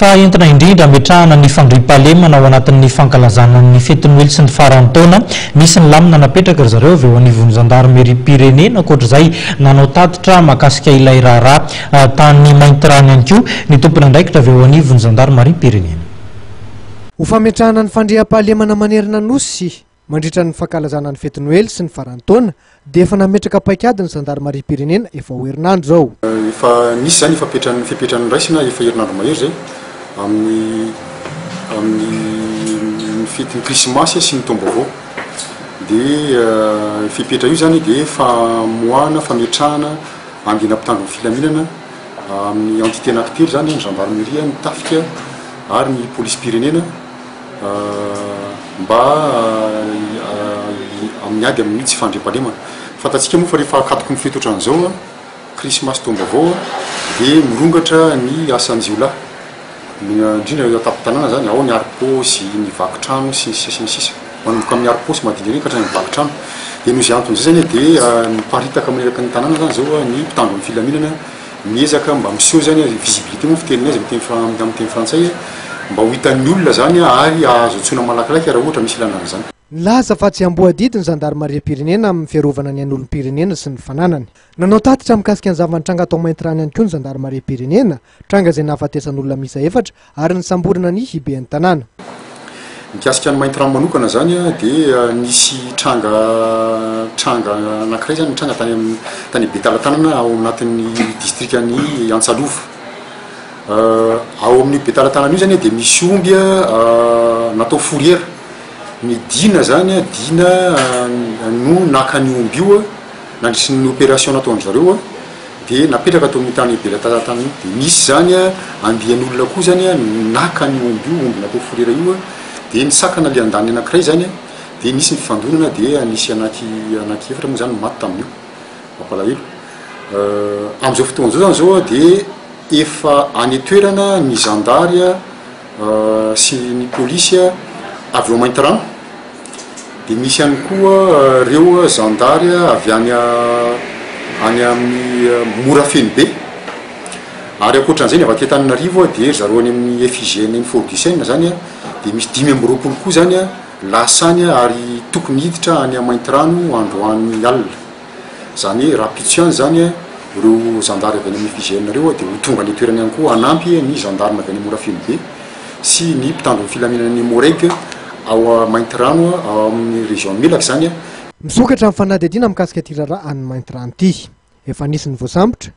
Fa entina indrindra hametrahana ny fandriampahalemana ao anatin'ny fankalazana ny fety Noely sy ny faran'ny taona. Nisy ny lamina napetraka ry zareo avy eo anivon'ny zandarimeriam-pirenena. Ankoatra izay, nanao tatitra mahakasika ilay raharaha tany Maintirano ihany koa ny tompon'andraikitra avy eo anivon'ny zandarimariam-pirenena. Ho fametrahana ny fandriampahalemana manerana ny Nosy mandritra ny fankalazana ny fety Noely sy ny faran'ny taona dia efa nametraka paikady ny zandarimariam-pirenena efa ho herinandro izao. Efa nisy izany efa fepetra noraisina efa herinandro mahery izay amin'ny amin'ny fetin'ny krismasy sy ny taom-baovao. Dia io fepetra io izany dia famoahana, fametrahana andiana mpitandro ny filaminana amin'ny entité anankitelo izany, ny gendarmerie, ny tafika ary ny polisim-pirenena. Mba amin'ny ady amin'ny tsy fandriampahalemana. Fantatsika moa fa rehefa akatoky ny fety ohatran'izao, krismasy taom-baovao, dia mirongatra ny asan-jiolahy, indrindra eo an-tampon-tanàna izany, ao ny harom-paosy, ny vaky trano, sy ny sisa sy ny sisa. Manomboka amin'ny harom-paosy madinika ireny ka hatrany amin'ny vaky trano. Dia noho izay antony izay izany dia miparitaka maneraka ny tanàna izany izao ny mpitandro ny filaminana, Miezaka mba miseho zany visibilité moa fiteniny azy amin'ny teny frantsay mba ho hitan'ny olona zany ary azo antsoina malakilaky raha ohatra misy ilana an'izany. Nilaza fa tsy amboadidy ny zandarimariam-pirenena amin'ny fiarovana ny ain'olom-pirenena sy ny fananany. Nanao tatitra mikasika ny zava-nitranga tao Maintirano ihany koa ny zandarimariam-pirenena, tranga izay nahafatesan'olona miisa efatra ary nisamborana ny hiben'ny tanàna. Mikasika an'i Maintirano manokana izany dia nisy tranga tranga anankiray izany nitranga tany amin'ny tany Betalatanana ao anatin'ny distrikan'i Antsalova. Ao amin'io Betalatanana io izany dia misy omby natao fourrière. Ny Dina izany, Dina no naka an'io omby io nandritry ny opération nataon-dry zareo. Dia napetraka tao amin'io tany Belatalata io. Dia nisy izany andian'olona koa izany naka an'io omby io, omby natao fourrière io, dia nisakana ilay andaniny anankiray izany, dia nisy ny fifandonana, dia nisy anaky anaky efatra moa izany maty tamin'io. Mampalahelo. Amin'izao fotoana izao izany izao dia efa any an-toerana ny zandary sy ny polisy avy ao Maintirano. Dia misy ihany koa ireo zandary avy any any amin'ny Morafenobe. Ary ankoatran'izay ny avy aty Antananarivo dia ry zareo any amin'ny FIGN eny Fort du Seine izany dia misy 25 koa izany lasa any ary tokony hiditra any Maintirano androany alina. Izany hoe rahampitso ihany izany ireo zandary avy any amin'ny FIGN ireo dia ho tonga any an-toerana ihany koa hanampy ny zandarma avy any Morafenobe sy ny mpitandro ny filaminana ny Emmo-Reg ao Maintirano ao amin'ny région Melaky izany. Misokatra ny fanadihadiana mikasika ity raharaha any Maintirano ity. Efa nisy ny voasambotra.